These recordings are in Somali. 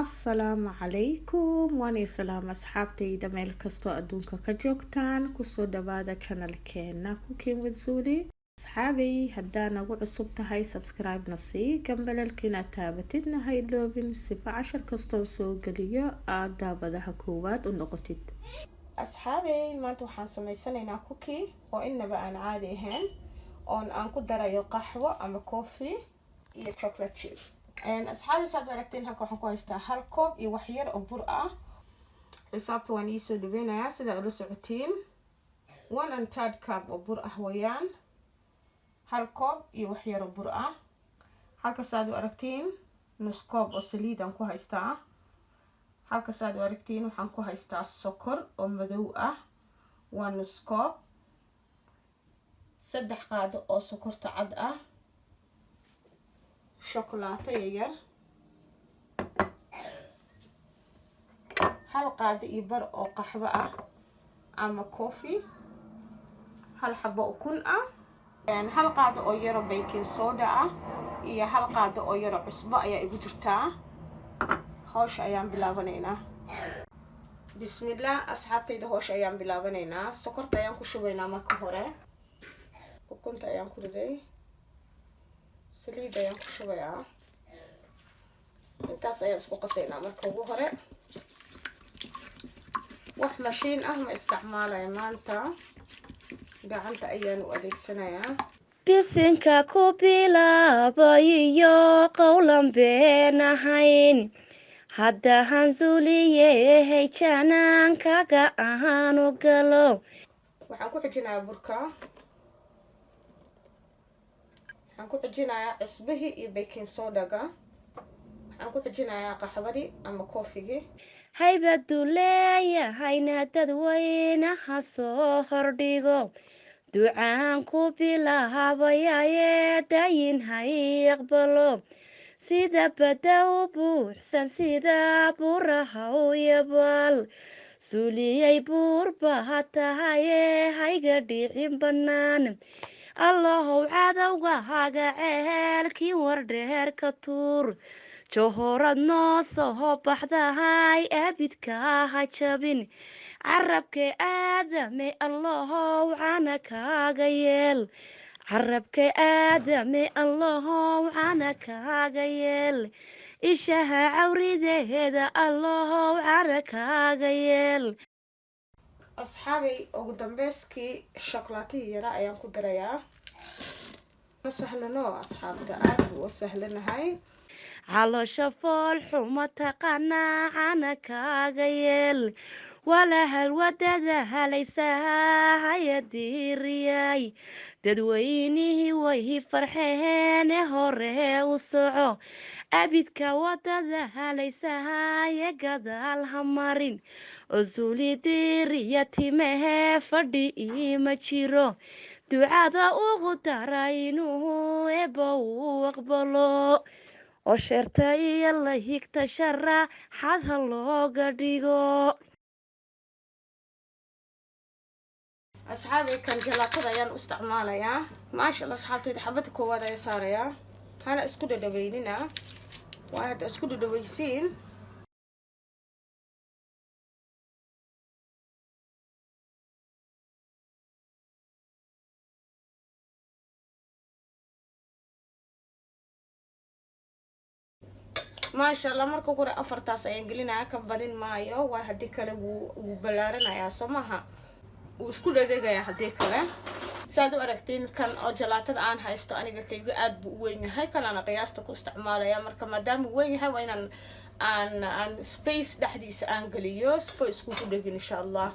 Asalaamu calaykum, waanay salaam asxaabtayda meel kastoo adduunka ka joogtaan. Kusoo dhawaada channelkeena Cooking with Zuli. Asxaabay, haddaa nagu cusub tahay, subscribe na sii, gambaleelkiina taabatidna ha iloobin, sifa cashar kastoon soo geliyo aada daabadaha koowaad u noqotid. Asxaabay, maanta waxaan sameysanaynaa cookie oo inaba aan caadi ahayn, oon aan ku darayo qaxwo ama coffee iyo chocolate chip. Asxaabi, saad aragteen, halka waxaan ku haystaa hal koob iyo wax yar oo bur ah. Xisaabta waan iisoo dhaweynayaa sidaa ula socotiin. 1⅓ cup oo bur ah wayaan, hal koob iyo wax yar oo bur ah. Halka saad u aragtiin, nus koob oo saliid aan ku haystaa. Halka saad u aragtiin, waxaan ku haystaa sokor oo madow ah, waa nus koob, 3 qaado oo sokorta cad ah, shokolaato yaryar, hal qaado iyo bar oo qaxwo ah ama coffee, hal xabo ukun ah, hal qaado oo yaro baking soda ah iyo hal qaado oo yaro cusbo ayaa igu jirtaa. Hawsha ayaan bilaabanaynaa. Bismillah, asxaabtayda, hawsha ayaan bilaabanaynaa. Sokorta ayaan ku shubaynaa marka hore, ukunta ayaan ku riday, saliid ayaan ku shubayaa. Intaas ayaan isku qasaynaa marka ugu hore. Wax mashiin ah ma isticmaalaya maanta, gacanta ayaan u adeegsanayaa. Bisinka ku bilaabayiyo qowlan been ahayn, hadda hansuuliyehay janaankaga ahaanu galo. Waxaan ku xijinayaa burka, waxaan ku xijinayaa cusbihii iyo baking sodaga, waxaan ku xijinayaa qaxwadii ama coffeegii. Haybaduu leeyahayna dadweynaha soo hordhigo, ducaan ku bilaabayaaye dayin hay aqbalo, sida badda u buuxsan, sida buraha u yabaal suliyay, buurba ha tahaye hayga dhicin bannaan. Allahow cadowgahaga ceelkii wardheer ka tuur, johorad noo soo baxdahay abidka ha jabin, carabke aadame allahow cana kaaga yeel, carabka aadame allahow cana kaaga yeel, ishaha cawrideeda allahow cana kaaga yeel. Asxaabay, ugu dambeyskii shokolaatihii yaraa ayaan ku darayaa. Ma sahlano, asxaabta, aada buu u sahlanahay. Caloosha fool xuma taqaanaa cana kaaga yeel, walahal wadada halaysaha haya diiriyay, dadweynihii way farxeene hore u soco, abidka wadada halaysahaye gadaal ha marin, osuli diiriya timehe fadhi iima jiro, ducada ugu dara inuu eba uu aqbalo, oo sheerta iyo la higta shara xad ha looga dhigo. Asxaabay, kan jalaatada ayaan u isticmaalayaa. Maasha Allah, asxaabtayda, xabada koowaad ayaa saarayaa. Hana isku dhadhaweynina, waa hadda isku dhadhaweysiin. Maasha Allah, marka ugu hore afartaas ayaan gelinaya, ka badin maayo, waa haddii kale wuu ballaaranayaa, soo maaha? Wuu isku dhadhegayaa haddii kale. Saad u aragtiin, kan oo jalaatada aan haysto aniga kayga aada buu u weyn yahay, kanaana qiyaasta ku isticmaalaya. Marka maadaama uu weyn yahay, waa inaan aan space dhexdiisa aan geliyo sifo iskugu dhegin, insha Allah.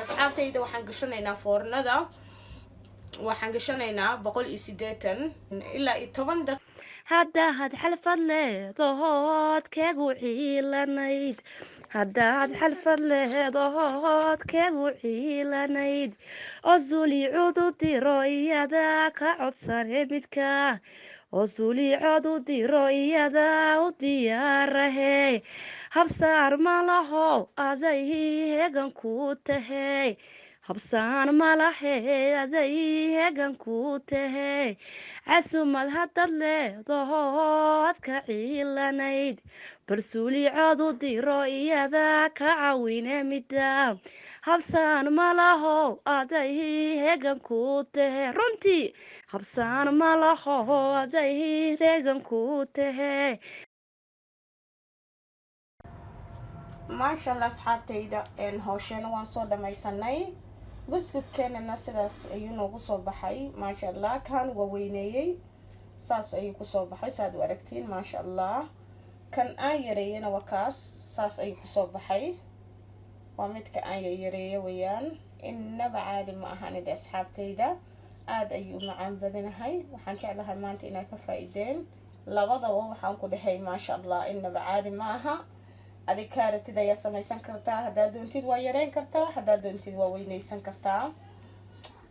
Asxaabtayda, waxaan gashanaynaa foornada, waxaan gashanaynaa 180 ilaa iyo 10 daq. Haddaad xalfad leedahood keegu ciilanayd, haddaad xalfad leedahood keegu ciilanayd, oo suliicud u diro iyada ka codsane midka, oo suliicod u diro iyada u diyaarahe, habsaar ma laho aday hegan ku tahe, habsaan malahe aday hegan ku tahe, casumad hadad leedahood ka ciilanayd. Bal suulicood u diro iyada ka caawine midda. Habsaan malaho aday hegan ku tahe. Runtii habsaan malaho aday hegan ku tahe. Maasha Allah, asxaabtayda, howsheena waan soo dhamaysanay. Buskudkeenana sidaas ayuu noogu soo baxay, maasha Allah. Kan waa weyneeyey, saas ayuu kusoo baxay, saad u aragtiin, maasha Allah. Kan aan yareeyena waa kaas, saas ayuu kusoo baxay. Waa midka aan yareeye weeyaan. Innaba caadi ma ahan ide, asxaabtayda, aada ayuu u macaan badanahay. Waxaan jeclahay maanta inaad ka faa-ideen labadaba. Waxaan ku dhahay, maasha Allah, innaba caadi ma aha. Adig kaa rabtid ayaa samaysan kartaa. Haddaad doontid waa yareyn kartaa, haddaad doontid waa weyneysan kartaa.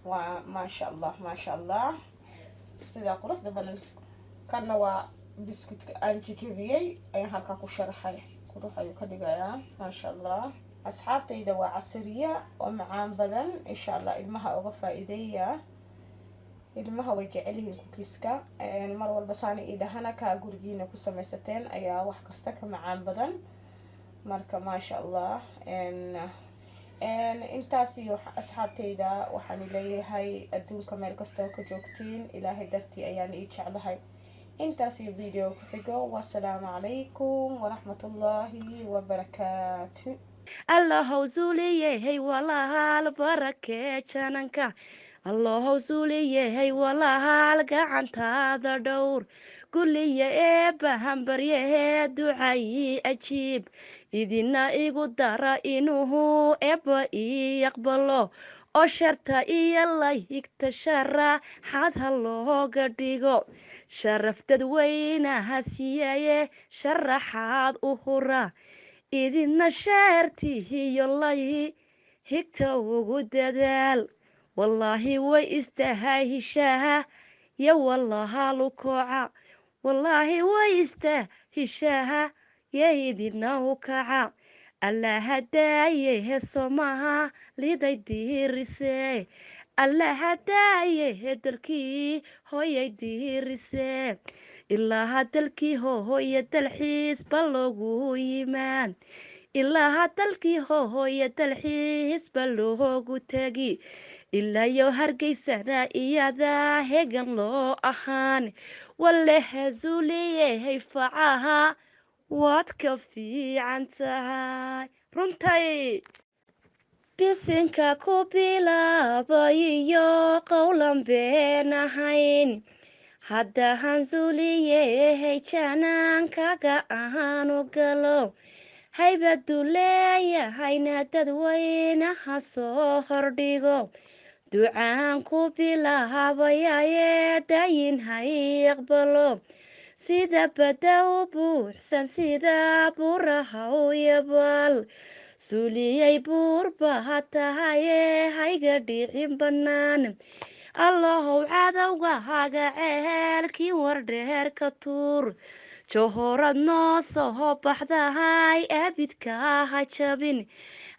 Waa maasha Allah, maasha Allah, sidaa quruxda badan. Kanna waa biskutka aan jejebiyey, ayaan halkaa ku sharaxay. Qurux ayuu ka dhigayaa, maasha Allah. Asxaabtayda, waa casariya oo macaan badan. Insha Allah ilmaha uga faa-iideeya. Ilmaha way jecel yihiin cookies-ka. Mar walba saana ii dhahana, kaa gurigiina ku samaysateen ayaa wax kasta ka macaan badan. Marka maasha Allah, intaas iyo asxaabtayda waxaan leeyahay, adduunka meel kastoo ka joogtiin, Ilaahay dartii ayaan ii jeclahay. Intaas iyo video ku xigo, wasalaamu calaykum waraxmatullaahi wabarakaatu. Allahow suuliyehey walaal barakee jananka. Allahow suuliyehey walaal gacantaada dhowr. Gulliya eebba hambaryahee ducayi ajiib. Idina igu dara inuhu eebba ii aqbalo, oo sharta iyo layigta sharaxaad ha looga dhigo. Sharaf dadweynaha siiyaye sharaxaad u hura. Idina share-tihiyo lay higta ugu dadaal. Wallaahi way istahahishaha yo wallahalu koca. Wallaahi way istahishaha yo idina u kaca. Allaha daaye heesomaha liday diirise. Allaha daaye dalkii hooyay diirise. Ilaaha dalkii hooya dalxiis ba loogu yimaan. Ilaaha dalkii hooya dalxiis ba loogu tegi. Ilaayo Hargeysana iyada hegan loo ahaan. Walehe zuuliyehey facaha waad ka fiican tahay runtay. Bisinka ku bilaabayiyo qowlan been ahayn. Haddahan zuuliyehey janaankaga ahaanu galo. Haybadu leeyahayna dadweynaha soo hordhigo. Ducaan ku bilaabayaye dayin hay aqbalo. Sida badda u buuxsan, sida buraha u yabaal. Suuliyey buurba ha tahaye hayga dhicin bannaan. Allahow cadowgahaga ceelkii wardheer ka tuur. Johorad noo soo baxdahay abidka ha jabin.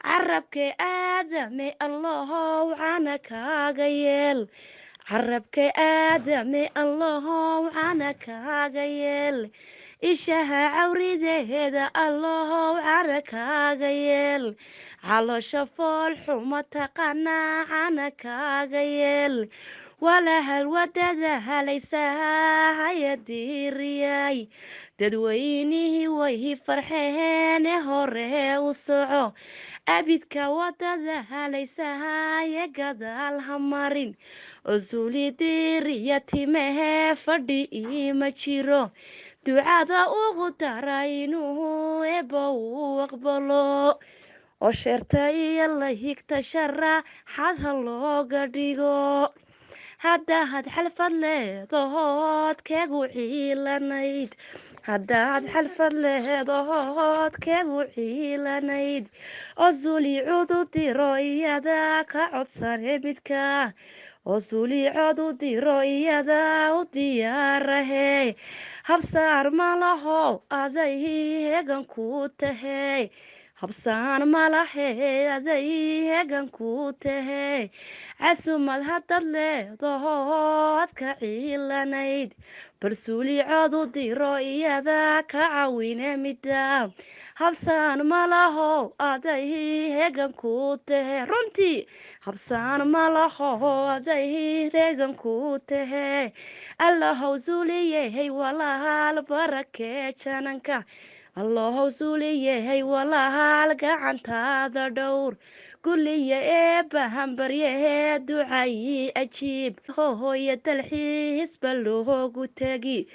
Carabke aadame Allahow cana kaaga yeel. Carabka aadame Allahow cana kaaga yeel. Ishaha cawrideeda Allahow cana kaaga yeel. Caloosha fool xuma taqaanaa cana kaaga yeel. Walahal wadada halaysaha haya diiriyay. Dadweynihii way farxeene hore u soco. Abidka wadada halaysahaye gadaal ha marin. Osuli diiriya timehe fadhi iima jiro. Ducada ugu dara inuu eebba uu aqbalo, oo share-ta iyo lahigta sharaxaad ha looga dhigo. Haddaad xalfad leedahood keegu ciilanayd. Haddaad xalfad leedahood keegu ciilanayd. Oo suulicood u diro iyada ka codsane midka. Oo suulicood u diro iyada u diyaarahe. Habsaar malaho aday hegan ku tahe. Habsaan malahe aday hegan ku tahe. Casumad haddaad leedahood ka ciilanayd. Balsuulicood u diro iyada ka caawine midda habsaan malaho aday hegan ku tahe. Runtii habsaan malaho aday hegan ku tahe. Allahow suuliyehey walaal barakee jananka. Allahow suuliyehay walaal gacantaada dhowr gulliya eebba hambaryahee ducayi ajiib. Hooya dalxiis ba loogu tegi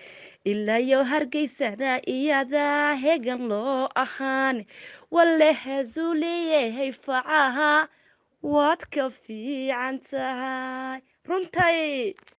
ilaayo Hargeysana iyada hegan loo ahaan. Walehe suuliyehey facaha waad ka fiican tahay runtay.